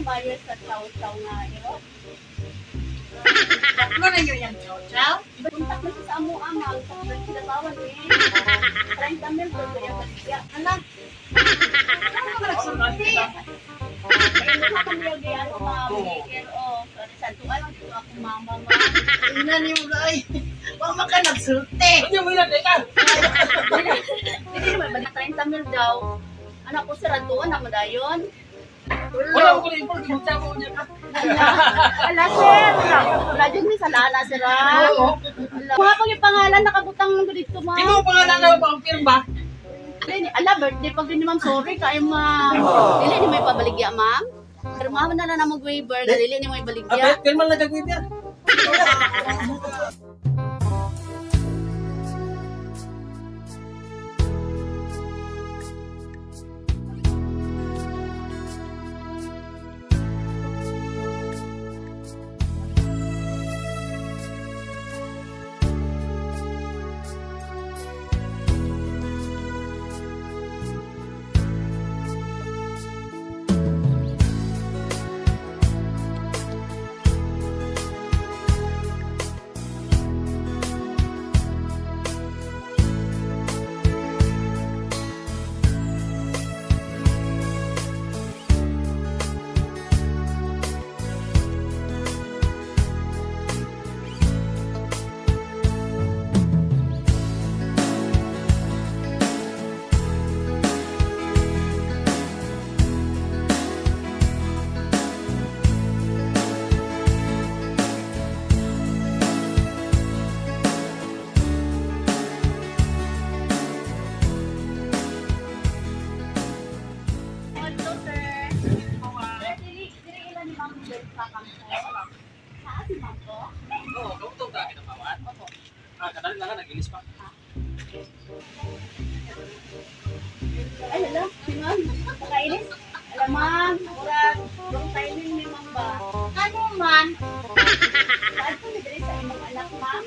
kumayo sa chow-chow nga, yo. Ano na yun yung chow-chow? Puntak na siya sa amo amang, sa pinatawan eh. 30 mil, doon yung baligya. Anak. Ano ka nagsulti? Eh, nakakamiyogi, ano, mamigil, o. Sorry, sa tuwa lang dito ako, mama, ma. Inan yung ay. Mama ka nagsulti. Ano yung ilan, teka? Hindi naman, balik 30 mil daw. Anak ko, sir, tuwa na madayon. Wala ko rin po, kimutsa ko niya ka. Ala, sir. Wala dyan may salala, sir. Oo. Mga pag yung pangalan, nakabutang dito, ma. Di mo pangalan na ba ang firma? Ala, birthday pag din ni ma'am, sorry, kaya ma. Dili ni may pabaligya, ma'am. Pero ma'am na lang na mag-waiver, dili ni may baligya. Firma lang nagagawin yan. Hello, sir. Sir, dili ilan ni ma'am doon sa kampo? Saan si ma'am ko? Oo, kautong ka, kinapawan. Opo. Kadali lang ka, nagilis pa. Ay, hello, si ma'am. Pakainis? Alam, ma'am, murag, yung timing ni ma'am ba? Ano man? Saan po nagdali sa imong anak, ma'am?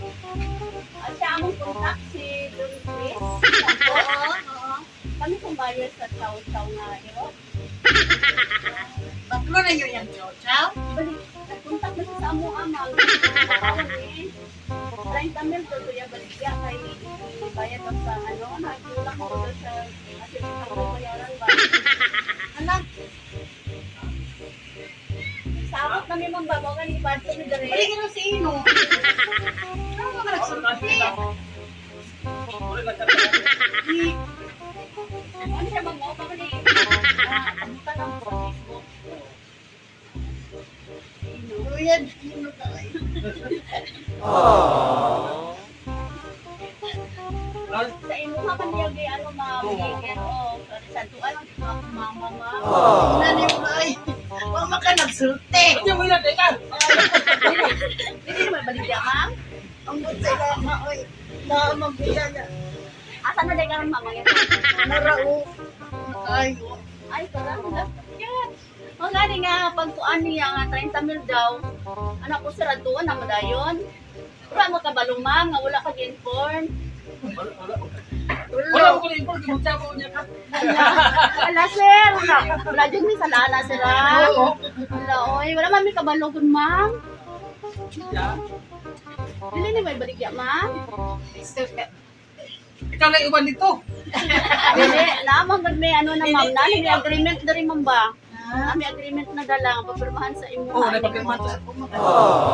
At siya among contact si Don Chris. Oo. Kami kumayo sa chow-chow nga, yo. Baklo na yun yung chow-chow? Balik, nagpuntak na siya sa amo amang. Pinatawan eh. 30 mil to yung baligya kay bayad daw sa ano, nagkulang ko doon sa asibitang ko bayaran ba. Anak. Sabot na may mga babaw kan ibad ko ni Dere. Balik na si Ino. Ano ka nagsulti? Wala lang ka. Ano siya mga ba ni? Kamutan lang sa Facebook. Luyan. Ino ka ay. Sa imo ka man niya gay ano mamigil o sa tuwa lang dito ako mama ma. Inan yung ay. Mama ka nagsulti. Ano yung ilan, teka? Hindi naman baligya ma'am. Ang buti ka ma oy. Na magbiya na. Asa na day karon mama yan? Narao. Ay. Ay, salamat. Yan. O nga di nga, pagkuan niya nga, 30 mil daw. Anak ko sir, tuwa na madayon. Wala mo kabalong ma'am, nga wala ka inform. Wala ko rin po, kimutsa ko niya ka. Ala sir, wala dyan may salala sir ha. Oo. Wala oy, wala man may kabalong kun ma'am. Yeah. Dili ni may baligya ma'am. Ikaw lang iwan dito. Dili, lamang gud may ano na ma'am, na may agreement na rin ma'am ba? May agreement na dalang, papirmahan sa imo. Oo, napagpirmahan to sa kuma.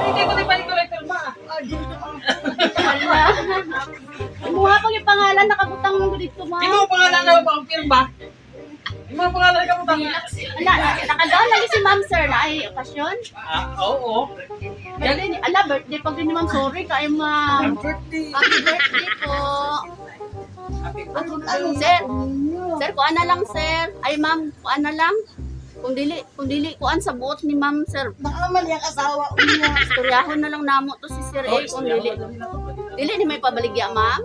Hindi ko din pa ikaw lang firma. Wala. Imuha pag yung pangalan, nakabutang mo dito Di ma'am. mo pangalan na ba ang firma? Di mo pangalan ka mo tanga. Nakagawa lagi si ma'am sir na ay okasyon. Oo. Birthday ni, ala birthday pag din ni ma'am, sorry kaya ma'am. Birthday. Happy birthday po. Happy birthday. Sir, sir, kuan na lang sir. Ay ma'am, kuan na lang. Kung dili kuan sa buot ni ma'am sir. Baka man yung asawa niya. Istoryahon na lang namo to si Sir A kung dili. Dili ni may pabaligya ma'am.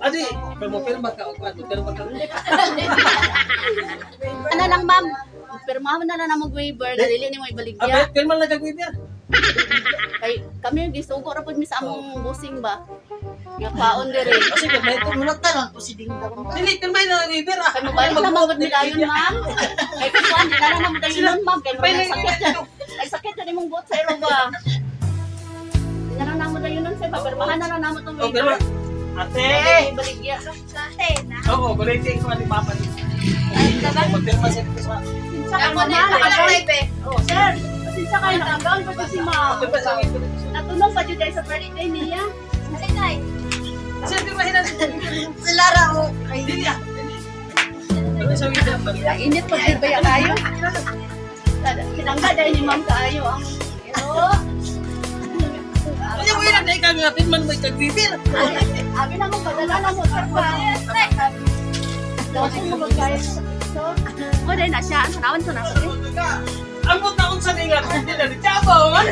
Adi, pero pirma ka o ano, pero ka. Ano lang ma'am, pirmahan na lang na mag-waiver, dili ni may baligya. Pirma lang nagagawin yan. Kay kami gisugo ra pud mi sa among busing ba. Kaon diri. Kasi may ito. Mula talang ko si Dingdang. Dili, pirmay na nag-ibir ah. Kay mabalik na magod nila yun, ma'am. Kay kuwan, di na lang naman tayo yun, ma'am. Kay Pirmay may na sakit yan. Ay sakit yan imong buot sa ilo ba? Di na lang naman tayo nun, sir. Papirmahan na lang naman itong O, pirma. Ate! Baligya. Ate, na. Oo, balitin ko ni Papa. Magpirma siya dito sa... Sinsa kayo na nakagaw. Oh, sir. Sinsa kayo nakagaw ko to si ma'am. Pirma sa akin. Natulong pa dyan dahil sa birthday niya. Sinay. Kasi pirmahin na. Si Lara o. Dili ah. Pirma sa akin. Ang init pa kayo baya kayo. Kinangga dahil ni ma'am kayo ang... Kaya mo ilang na ikaw nga, pirman mo ikag-bibir. Abi na mo, padala na mo, sir pa. Dawsin mo magkaya sa picture. O, dahil na siya. Ang sanawan ko na siya. Ang taon sa nga, hindi na nitsaba man.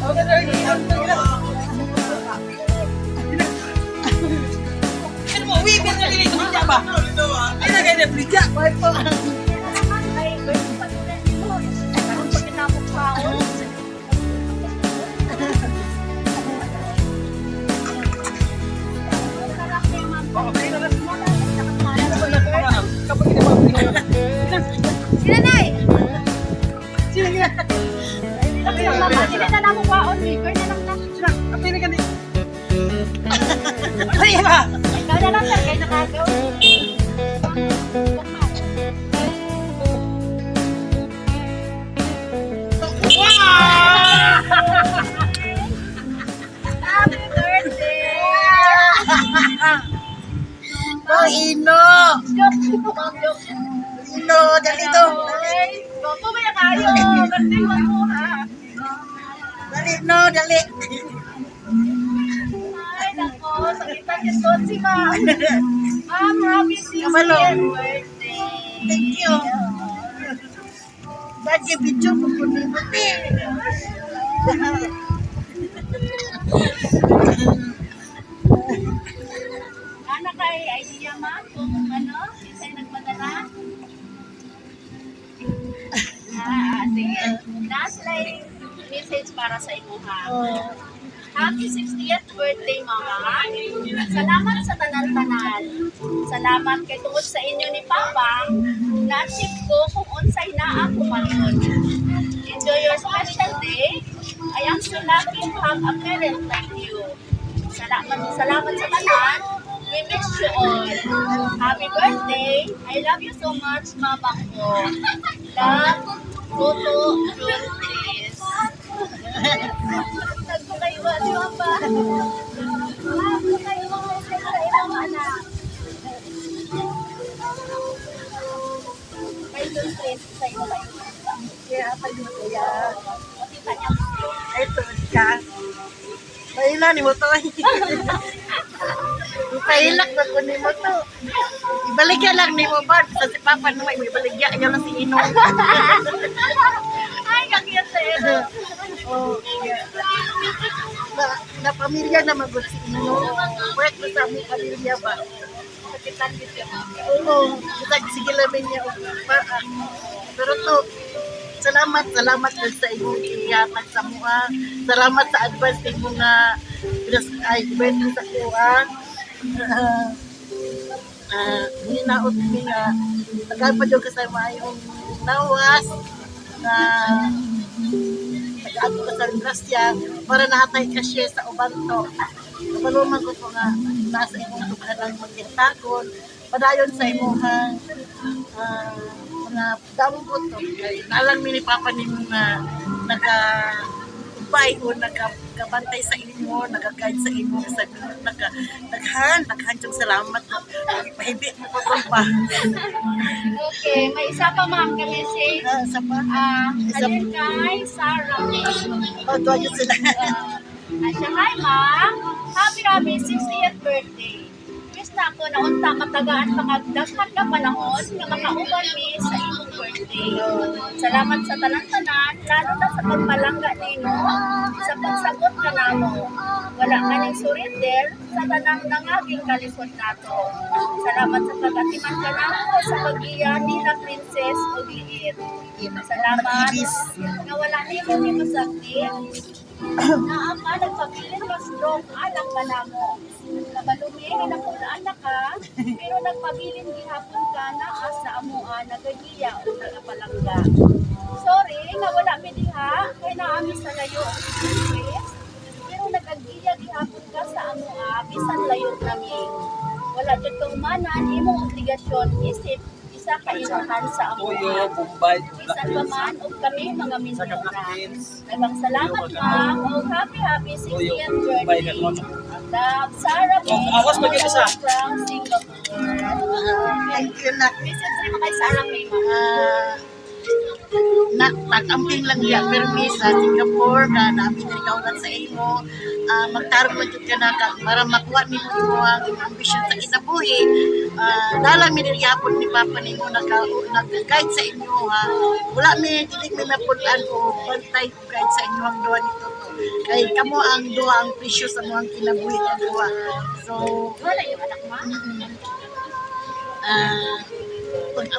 Ako na rin, ano mo, wibir na dili ko nitsaba. Ay na ganyan, blika. Why po? Ay, pwede pa rin mo. Karoon pa kinapok kaon. Kapag ginababili ngayon. Sila na eh. Sino nga? Hindi na naman kaon. Liquor na lang na. Kapag na ganyan. Ay, ba? Ikaw na lang, sir. Kayo nakagaw. Happy birthday! Oh, Ino! Joke. Ino, dali to. Gopo ba yung kayo? Birthday mo ha? Dali, no, dali. Ay, nako. Sakitan yung doon si ma'am. Ma'am, happy 60th Kabalo. birthday. Thank you. Dagi video mo po ni Buti. Ano kay idea ma'am? Kung ano? Isa'y nagpadala? Sige. Naslay message para sa inyo ha. Happy 60th birthday, Mama. Salamat sa tanan-tanan. Salamat kay tungod sa inyo ni Papa. Na-achieve ko kung unsay na ako manon. Enjoy your special day. I am so lucky to have a parent like you. Salamat sa tanan. We miss you all. Happy birthday. I love you so much, Mama ko. Love, Toto, Juntis. Nagko kayo ba, di ba ba? Nagko kayo ba sa ibang anak? Kayo doon sa iyo kayo. Kaya pa yung kuya. Makita niya. Ay, tuod ka. Paila ni mo to. Pailak na ko ni mo to. Ibaligya lang ni mo ba? Sa si Papa naman, ibaligya niya lang si Ino. Ay, kakiyat sa iyo. Oh, na pamilya na magod si Ino. Work mo sa aming pamilya ba? Sakitan dito. Oo, sige lamin niya. Pero to, salamat sa inyong ihatag sa mga. Salamat sa advice sa inyong birthday sa kuha. Hinaot mi nga nagpadyo ka sa mayong nawas na nag-ato ka sa grasya para nahatay ka siya sa ubanto. Kapaluman ko po nga nasa imong tukalang magkintakon padayon sa imong mga dambot to. Nalang mi ni Papa nimo nga nagabay o nagabantay sa imo, nagaguide sa imo sa naghan yung salamat ko. Pahibi mo ko pa. Okay, may isa pa ma'am ka message. Sa pa? Alin kay Sarah. Oh, doon yun sila. Siya, hi ma'am. Happy 60th birthday. Wish na ako na unta matagaan pangagdaghan ka panahon nga makauban mi sa imong birthday. Salamat sa tanan-tanan, lalo na sa pagpalangga nimo sa pagsagot ka namo. Wala ka ning surrender sa tanang nangaging kalisod nato. Salamat sa pag-atiman ka namo sa pag-iya nila Princess ug Liit. Salamat nga wala nimo ni masakit. na ama nagpabilin ka stroke alang ka na mo. Nabalumingin ang kung anak ka, pero nagpabilin gihapon ka na sa amuan nagagiya o nagapalangga. Sorry nga wala mi diha kay naami sa layo ang stress, pero nagagiya gihapon ka sa amua bisan layo nami. Wala jud ka umanan imong obligasyon isip isa ka inuhan sa Tuyo, amua. Bombay, Bisan pa man o kami mga sa minura. Kaplakins. Daghang salamat ma'am o happy Tuyo, 60th Bombay, birthday. ganun. Love, Sarah May, Oh, awas pa kayo isa. from Singapore. Thank you, nak. Visit rin mo kay Sarah May, ma'am. Nak, tagamping lang niya permi sa Singapore na namin na ikaw sa imo. Magtarong lang jud ka na ka para makuha ni mo ang ambisyon sa kinabuhi. Dalang mi diri hapon ni Papa nimo nag-guide sa inyo ha. Wala mi dili mi mapulan o bantay o guide sa inyo ang duha nito. Kay kamo ang duha ang presyo sa mga kinabuhi ang duha. So, Wala yung anak mo?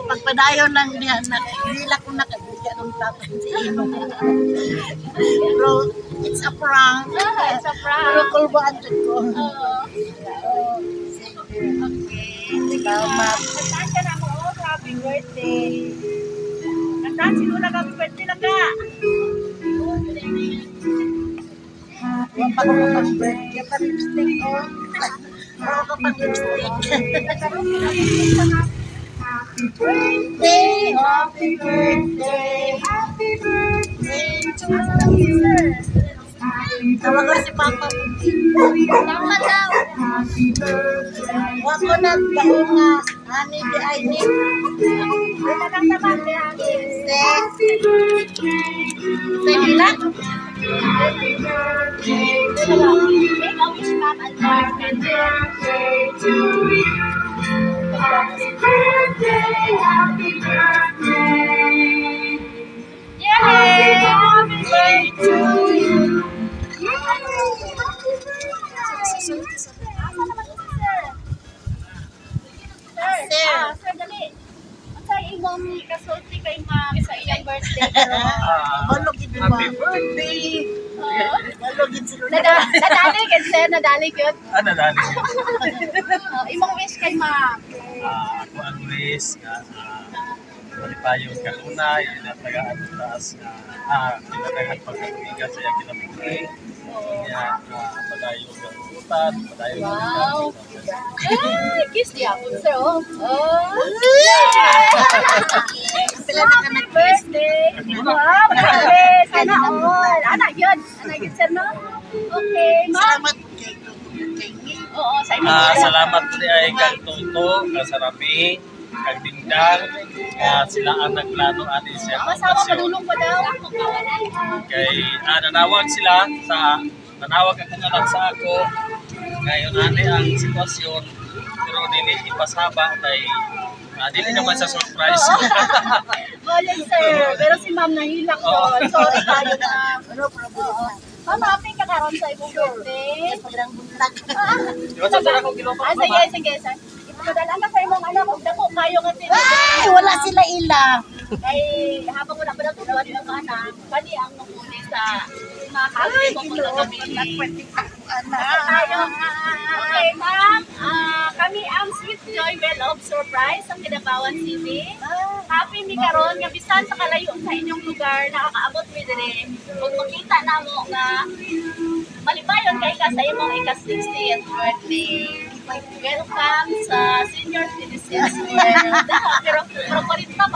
pagpadayon lang niya na hindi lang ko nakabigyan ng tapos si Ino. Pero it's a prank. It's a prank. Pero kulbaan dyan ko. Okay. Salamat. Kantaan ka na mo. Happy birthday. Kantaan sinula happy birthday lang ka. Huwag pa ko pag-birthday. Kaya lipstick ko. Huwag ko pag-lipstick. Happy birthday, happy birthday, happy birthday to you. Tawag ko si Papa. Salamat daw. Happy birthday. Huwag ko na baon nga. Ani di ay ni. Wala kang naman kaya. Happy birthday. Sige lang. Happy birthday to you. Make a wish, ma'am. Happy birthday to you. Happy birthday, happy birthday. Yay! Happy birthday to you. Sir, dali. Sa imong kasulti kay ma'am sa iyang birthday. Balogid mo. Happy birthday! Balogid sila. Nadali ka, sir. Nadali ka. Ano na? Imong wish kay ma'am. Ako ang Luis, malipayong kanunay, natagaan taas nga, kinatagaan pagkatumigan sa iyang kinabuhi. Kaya, padayon ng utan, padayon ng Wow. Ay, kiss niya po, sir. Oh. Pila na ka Birthday. Wow, grabe. Sana all. Anak yun. Anak yun, sir, no? Okay, ma'am. Salamat kay Nick. Oo, sa imong Salamat po ay kang Toto, kang Sarapi, kang Dingdang, sila ang nagplano ani siya. Masama padulong pa daw. Kay nanawag sila nanawag ang anak sa ako. Ngayon ani ang sitwasyon, pero dili ipasaba kay dili naman sa surprise. Oh, yes, sir. Pero si ma'am nahilak doon. Sorry tayo, ma'am. Ano problema? Ma'am, happy ka karon sa imong birthday. Sobrang buntag. Di ba sa ako kilopa? Sige, sige, sir. Ipadala ka sa imong anak. Huwag dako kayo kasi. Ay, wala sila ila. Kay habang wala pa na tutuan ng anak, kani ang nunguni sa mga happy mo mga kami. Okay, ma'am. Kami ang Sweet Joy Bell of Surprise ang Kinabawan City. Happy mi karon nga bisan sa kalayo sa inyong lugar nakakaabot mi dire. Kung makita namo nga malipayon kay ka sa imong ika-60th birthday. Welcome sa Senior Citizens World. Pero pa rin pa